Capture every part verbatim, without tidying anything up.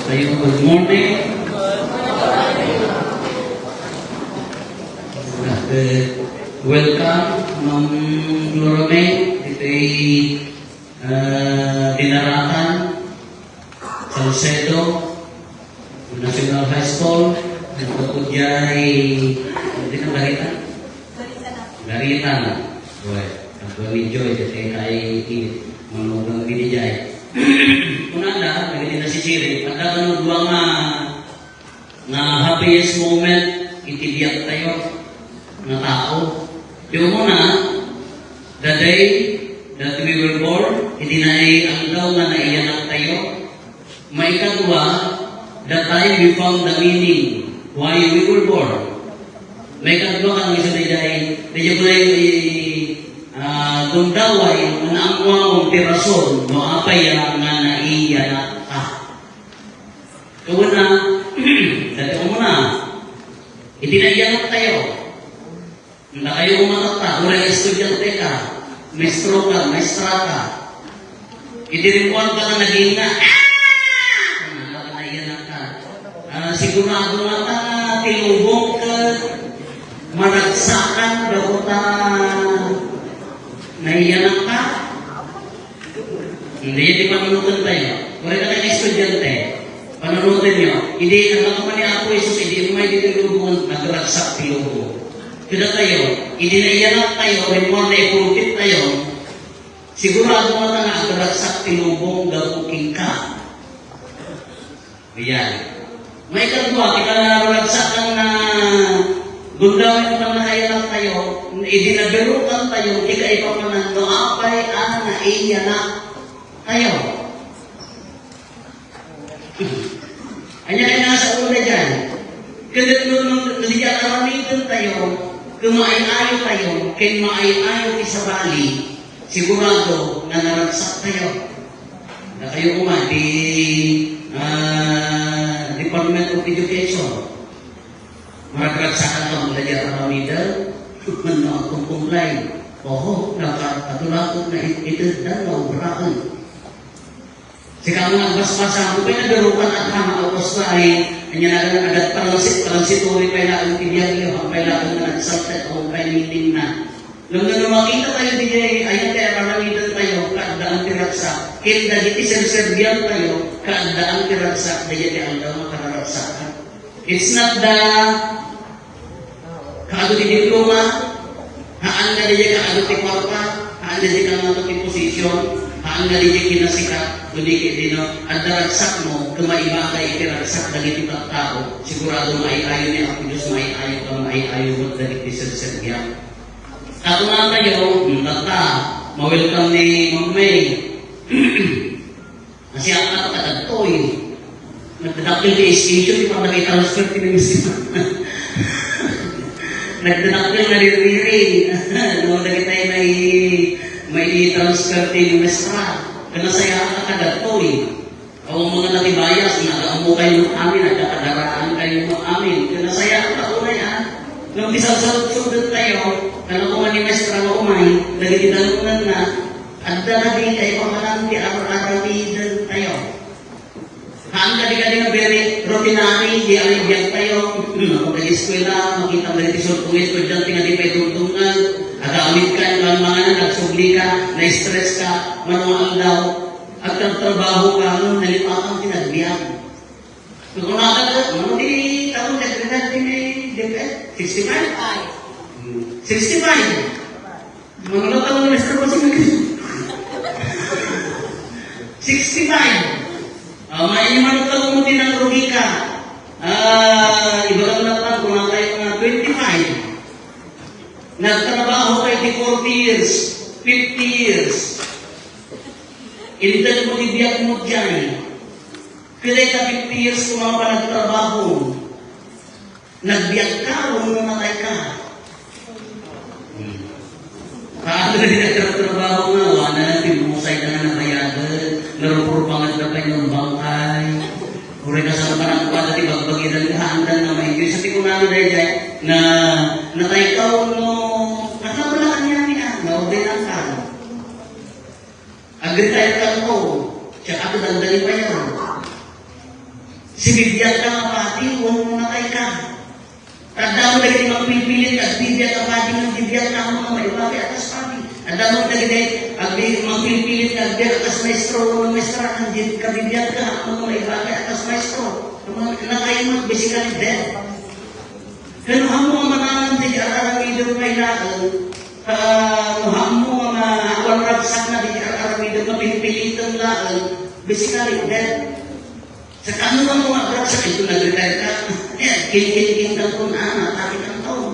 Tayo, good morning. Uh, welcome, Ma'am Florame, ditoy, uh, Dinarakan, Salcedo National High School. Nagpapudjay, hindi na barita? Garita na. Uy, agwa ni Joy, dati kay init. Manugang binijay. Kunada, dagiti nasisiring, adda kano dua nga, nga happiest moment iti biag tayo nga tao. Ti umuna, the day that we were born, iti naay aldaw nga naiyanak tayo. Maikadua, the time we found the meaning why we were born. Maikadua, kan isu daydiay, daydiay pay, ah, gundaway nga naammuamon ti rason no apay nga naiyanak ka. Kauna, dati umuna, iti naiyanak tayo. Dakayo umatatta, uray estudiante ka, maestro ka, maestra ka. Idi rimmuarka nga nagingga, "Ah!" Naiyanak ka. Ah, sigurado nga ta nga ti lubong ket maragsakan gapu ta naiyanak ka. Daydiay ti panunoten tayo. Uray dakayo nga estudiante, panunotenyo. Idi, adda manen ni Apo Jesus, idi umay ditoy lubongan, nagragsak ti lubong. Kadatayo, idi naiyanak tayo, rimmuar, naipulpit tayo, sigurado nga ta nga agragsak ti lubong gapu kenka. Ayan. Maikadua, ti panaragsakan nga gundaway nga pannakaiyanak tayo, idi nabirukan tayo, ti kaipapanan no apay a naiyanak tayo. Ania kay nasa una diyan? Ket no, no, no, diyan aramiden tayo, ket maay-ayo tayo, ken maay-ayo ti sabali, sigurado nga naragsak tayo. Dakayo koma ti, ah, Department of Education. Maragragsakan kamo daydiay aramiden, wenno agkumkumplay. Oho, naka-, aguratek nga it-, iteddan nga obraen. Sika nga agbasbasa, apay, nabirukan at hana, awas na ay, ania na, nagtransit-, transitory pay laeng ti biag, apay laeng nga nagsaltek, apay meaning na. Ngem no makita tayo diay, ayan ti aramiden tayo, kaaddaan ti ragsak. Ken dagiti serserbian tayo, kaaddaan ti ragsak, daydiay ti aldaw nga panaragsakan. It's not the kaadu ti diploma, haan nga daydiay kaadu ti kuarta, haan nga daydiay kaadu ti position, haan nga daydiay kinasikat, no di ket dino, adda ragsakmo, ket maibaga iti ragsak dagiti tattao, sigurado maay-ayo ni Apo Dios, maay-ayo ka, maay-ayo met dagiti serserbiam. Kakunatayo, hmm, tatta, ma-welcome ni Ma'am May. Kasi ang ato kadagtoy, nagdadakkel ti station, di pa nag-transfer ti minister. Nagdadakkel na ririri. No, dagitay may, may transfer ti ministra. Kanasayaat a kadagtoy. Awan mga natibayas, nagaammo kayo amin, nagkakadaraan kayo amin. Kanasayaat a unay, ah. Nung bisan sa tayo, kano ko man ni Maestra nga umay, dagiti tanungan na, adda na di kay pamanan ti ar-aramiden tayo. Haan kadi-kadi nga very routinary, di amin biag tayo. Hmm, ako nag-eskwela, makita mo diti surtong estudyante nga di pay tungtungan, agamit ka, yung mga na, nagsubli ka, na-stress ka, mano nga aldaw, agtrabaho ka, no, nalipatan ti nagbiag. Kung kumaka ka, ano di, tawag ka, di, di, di, di, sixty-five? Hmm, sixty-five. Mga tao ni Mister Bossing. Sixty-five. Ah, may mga tao mo din ang rugi ka. Ah, iba lang na lang kung ang kayo nga twenty-five. Nagtrabaho kayo di forty years, fifty years. Intel mo di biyak mo dyan. Kaya ka fifty years kung mga panagtrabaho. Nagbiag ka, wenno namatay ka? Hmm. Kaano nga di nagtratrabaho nga, wala na lang, timusay na nga nabayagan, narupurpangan na pa yung bangkay. Uri ka sa parang kuwada, ti bagbagiran nga, haandan nga ma-enjoy. Sa ti kunano daydiay, na, natay ka, wenno, nakabalaan niya niya, naordenan ka. Agretire ka ko, siya ka dagdagdagi pa yan. Sibibiag ka nga padi, wen no nakay ka. Adda met dagiti mangpilpilit nga agbibiag a padi nga agbibiag ka nga maibagay a kas padi. Adda met dagiti agbi-, mangpilpilit nga agbiag a kas maestro wenno maestra, ket di kabibiag ka nga maibagay a kas maestro. Nakay met, basically dead. Ket no ammo a mananam ti ar-aramidem pay laeng, ta no ammo a ma-, awan ragsakna ti ar-aramidem nga pilpiliten laeng, basically dead. Sa kaano ka mo agragsak, ito nag-retire ka? Eh, kinkinkin ka kung ana, takit ang taon.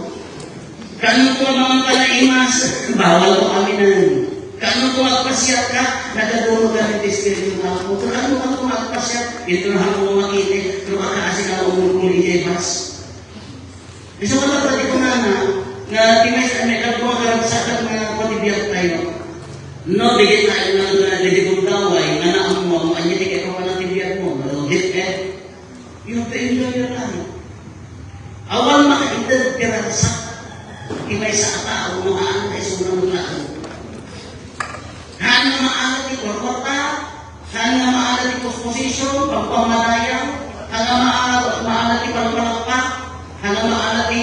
Kaano ko mga kalaimas? Bawal ko aminen. Kaano ko agpasiat ka? Nagdadurog kami ti Espiritu ng Apo. Kaano ka mo agpasiat? Ito na ako makita. Pero makaasi ka umulkul ijay bus. Isu nga pati ko nga na, nga ti maysa a may kadua nga karagsakan nga pati biag tayo. No, di kita ay nga nga di gundaway, nga naammo, anya ti kaya pala ti biag mo, malugit eh. You have to enjoy your life. Awan makaited ti ragsak, ti maysa a tao, no, haan nga isunod na. Haan nga maala ti kwarta, haan nga maala ti posposisyon, pagpamadayaw, haan nga maala, maala ti palpalakpak, haan nga maala ti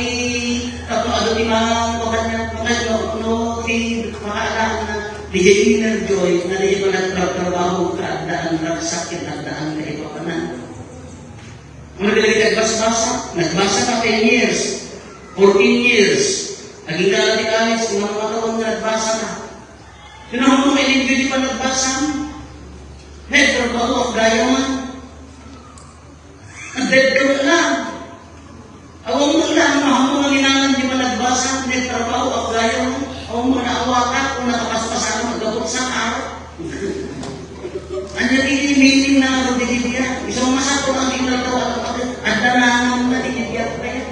tapno adu ti man-, kuan kaniak, no, no, ti makaala nga, diay inner joy, nga diay panagtrabaho, ket addaan ragsak, ket addaan kaipapanan. Ano lagi nagbasbasa? Nagbasa ka ten years, fourteen years. Agingga ti college, kung ano nga taon nga nagbasa ka. Kinahulo nga ininyo di panagbasam. Nagtrabaho, aggayaman. Ang dead ka mo lang. Awan mo lang, mahamong ang inangan di panagbasam. Nagtrabaho, aggayaman. Awan mo na awakan kung nakapaspasan mo, gabot sa araw. Anya ti meaning na ano, di, di, di, ah. Isang masakto ang inaldaw at ang pati-, agdanangan na di, di, di, ah, kaya.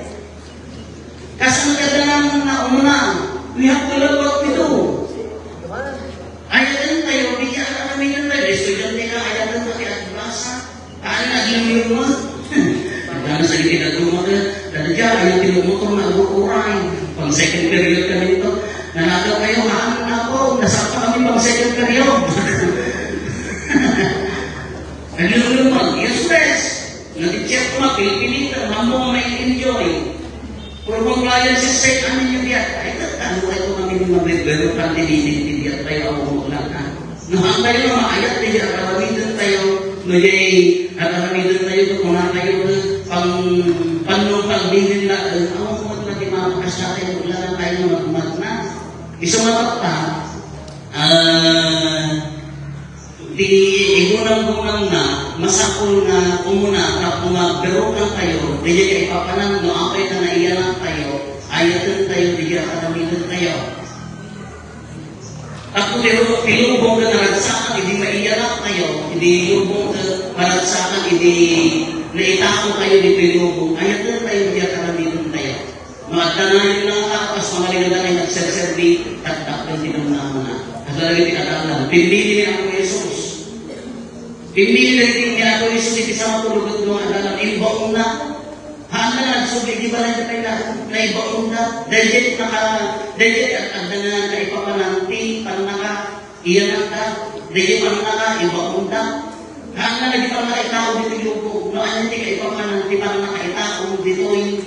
Kasano ka na nga umuna? We have to learn what we do. Ayaten tayo, di kaya alam yun tayo. Estudyante ka, ayaten tayo, kaya basa. Tayo na, di mo yun mo. Ang gana sa gitid at lumot, eh. Dati dyan, ayaw tinumotor na uray. Pang second period kami nito. Nanagaw kayo, haan na ako. Nasakta kami pang second period. Naglulumag, useless. Nag-chat ko nga, pilipilita, mambo nga may enjoy. Puro kong client si Seth, ano yung biyak? Ay, ano kayo kung kami yung mabibero, pati di, di, di, biyak tayo, ako mo lang, ha? No, ang tayo nga maayat, di, at aramidan tayo, no, yay, at aramidan tayo, kung na tayo, pang, panong pagdinin na, eh, ako mo, pati mga makasya tayo, wala na tayo, magmag na. Isang mata pa, ah, Ti igunang-gunang na, masapul nga umuna, tapno nga berukan tayo, daydiay kaipapanan, no apay ta naiyanak tayo, ayaten tayo, daydiay a kadamiten tayo. Tapno ti ru-, ti lubong nga naragsakan, idi maiyanak tayo, idi lubong nga naragsakan, idi naitao tayo, ditoy lubong, ayaten tayo, daydiay a kadamiten tayo. No adda nayon nga tao, kas mangaligan da kay nagserserbi, tagtakkel ti namnamana. Adda dagiti adalan. Pimmili ni Apo Jesus. Pimmili dagiti ni Apo Jesus iti sangapulo ket dua nga adalan. Imbaonna. Haanna nga nagsubli, di ba, na iti pay na, naibaonna. Daydiay naka-, daydiay at adda nga naipapanan ti pannaka. Iyanakda, daydiay pannaka, ibaonda. Haanna dagiti pannakaitao ditoy lubong. No, ania ti kaipapanan ti pannakaitao ditoy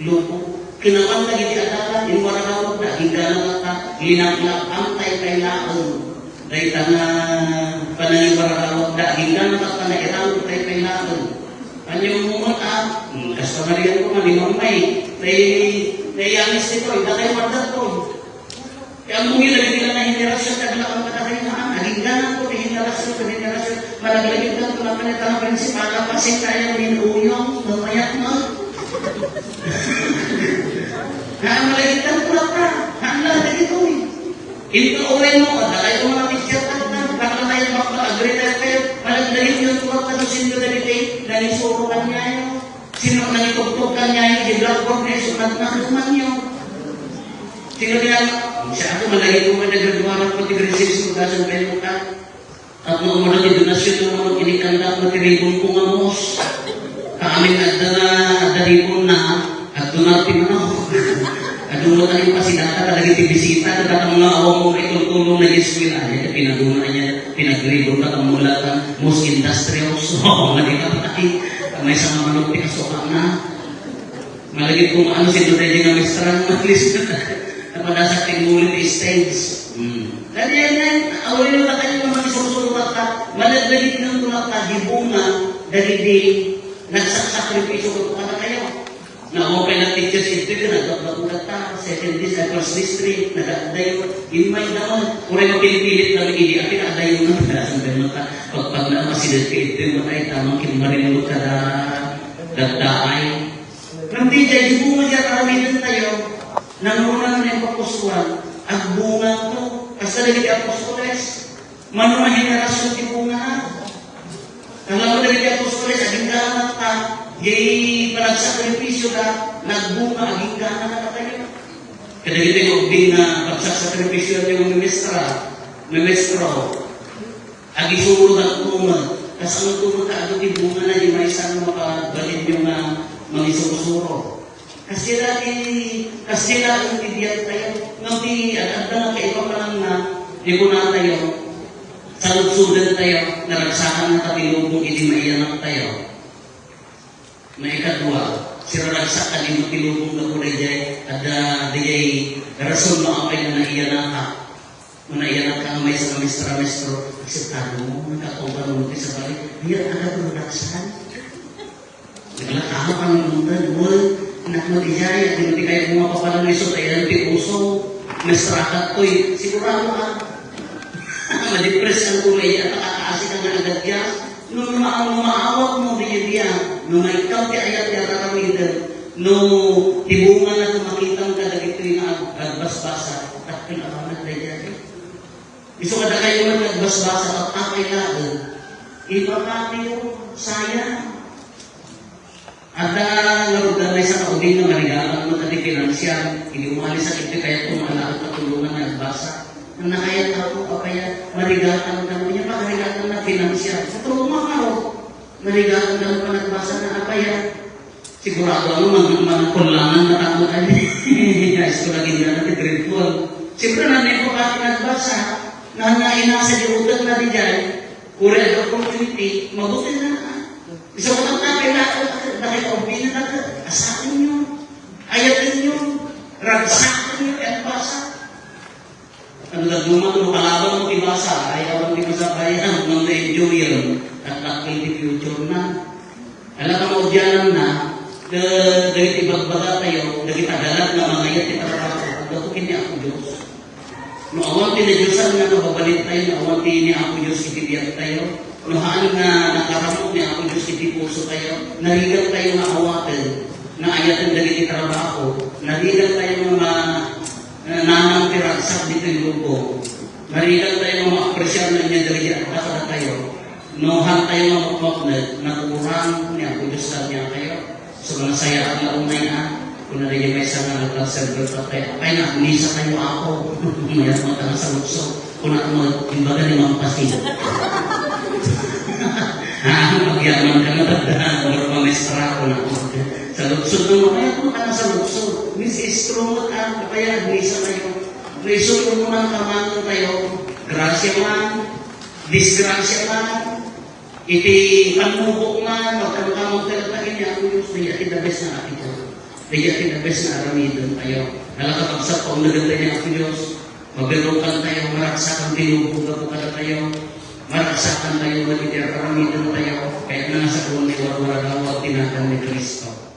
lubong? Kinawan dagiti adalan, inwaragawagda, agingga natatta, linaglab-antay pay laeng. Dayta nga panangiwaragawagda, agingga natatta, nairangottay pay laeng. Ania mo met, ah? Hmm, kasta nga riyan ko nga, ni Ma'am May. Tay, tay Yanis ditoy, datay warda ditoy. Ti ammongyo dagiti la nga henerasyon ti aglaeng kadakayo, haan, aginggananto ti henerasyon ken henerasyon. Malaglagitanto laeng ita nga prinsipal a paset tayo nin uyong, no, mayat mo. Haan, malagitanto laeng, haan, la dagitoy. Inka uray mo, adda kayo mga teacher, haan, bakla kayo, bakla, agretire kayo, malaglagitanto laeng, kadusin ko dagiti nangisuro kaniayo. Sino ang nangitugtog kaniayo iti blackboard nga isu ket nadumanyo? Sino ti ano? Siya ako, malagip ko nga nagradua ko ti grade six ko, dasan kayo ka. Tapno umuna ti donasyon nga manok, inikanda ko ti ribon ko nga moss. Kaamin adda na, adda ribon na, adda na ti manok. Adda Ano tayo pasidata kadagiti bisita, kadagiti mga awang mo itultulong na eskwela, ay, pinaguna niya, pinagribo ka, kamulatan, most industrious. Oo, nga di ka patay. May sa mga manok, pinasukan na. Malagip kung ano, sino tayo nga mestra, at least, napadasak ti ngulit, stage. Hmm. Kaya yan, away na kayo naman, isusunod ka, managdagit ng tulak ka, di bunga, dagiti, nagsasakripisyo ko pa na kayo. Naupay na teachers ito, ito, nagbabakulat ta, second dis-, ay, first district, nagadayo, in my naman, uray mapilipilit na rin, hindi, akin adayo na, pagpag na, masilit ka ito, matay, tamang kimarimot ka na, gagdaay. Nang di jay, di bunga jay, karamihan tayo, nangruna na yung papusuan, agbunga to, hasta dagiti apostoles, mano nga henerasyon ti bunga na. Nang lamang dagiti apostoles, agingga na ta, jay panagsakripisyo da, nagbunga, agingga na ta tayo. Kadagiti nga ubbing nga pagsasakripisyo ti mga memestra, memestro, Agisuro da tumet, kasano tumet kaadu ti bunga na di maysa nga makabalinyo nga mangisuro-suro. Kasila ti, kasila ti biag tayo. Ngem ti ad-adda nga kaipapananna, di kuna tayo, saludsoden tayo, naragsakan na ti lubong idi maiyanak tayo. Maikadua, siraragsak a di matilubong gapu daydiay, adda daydiay rason no apay nga naiyanaka. No naiyanaka nga maysa nga mestra-mestro, akseptado mo, nagkakaupano mo ti sabali. Diya, ada production. Naglakaw ka ng undan, wal, anak mo daydiay, at di mo ti kaya mo mapapalang iso, tayo ti uso, mestra ka to'y, sigurado ka. Madepress ang kulay, at nakakaasi ka nga agad ya. No ma-, no maawat mo, di, di, ah, no maikkaw ti ayat ti aramiden, no ti bunga na kumakitam ka dagitoy nga ag-, agbasbasa, dakkel a banag daydiay. Isu kadakayo man nga agbasbasa, tattapay laeng. Ipapatiyo, sayang. Adda ngarud nga maysa nga ubing nga marigatan met ti pinansial. Idi umalis a, iti kayat ko nga alaen patulongan nga agbasa. Nang nakayat ako, apay a, marigatan kami niya, pakarigatan na pinansial. Sa tulong mo, ngarud, marigatan kami panagbasa na apay a. Sigurado ako, mag-, magkulangan na tamo kami. High school lagi na natin, grade twelve. Siyempre, nanay ko pa pinagbasa, na nainasa di utak na di dyan. Kung red opportunity, mabuti na. Isu man nga kailangan, nakikaubinan na, asakin nyo, ayatin nyo, ragsakin nyo, kaya basa. Ang nagmamano, kalaban mo, ibasa, ayawan, di masabay, ang mga enjoyer, at takil di future na. Alam mo, diyan na, da-, dagiti ibagbaga tayo, dagiti agalat nga mangayat ti trabaho, ang dato kini Apo Diyos. No awan ti nadiosan nga kababalintayo, no awan ti ni Apo Dios iti biagtayo, no haan nga nakaramok ni Apo Dios iti pusotayo, narigattayo nga awaten, nga ayaten dagiti trabaho, narigattayo nga ma-, nga nanang ti ragsak ditoy lubong, narigattayo nga maapresiar nga ania dagiti adda kadatayo, no haantayo nga mapmapneg, nakurang ni Apo Dios kaniatayo. So, nasayaat nga unay, ah. Kuna daydiay maysa nga nagserber patay, "Apay, nagmisa tayo, Apo." Mayat mata nga sa lukso. Kuna mo, imbaga ni Mang Pasi. Ah, pagyaman ka na, tanda. Ano pa, mestra, kuna mo. Sa lukso na mo, mayat mata nga sa lukso. Miss Istro mo, ah, apay, nagmisa tayo. May suyo mo ng kamangan tayo. Grasya man, disgrasya man, Iti pannubo man, pagkamkamang talaga ni Apo Dios, dayta ti the best nga attitude. Dayta ti the best nga aramiden tayo. Nalakabagsak, paundagan tayo ni Apo Dios. Mabirukan tayo, maragsakan ti lubong gapu kadatayo. Maragsakan tayo, dagiti aramiden tayo. Kaya nga sa kung ni Warwara daw, tinagan ni Cristo.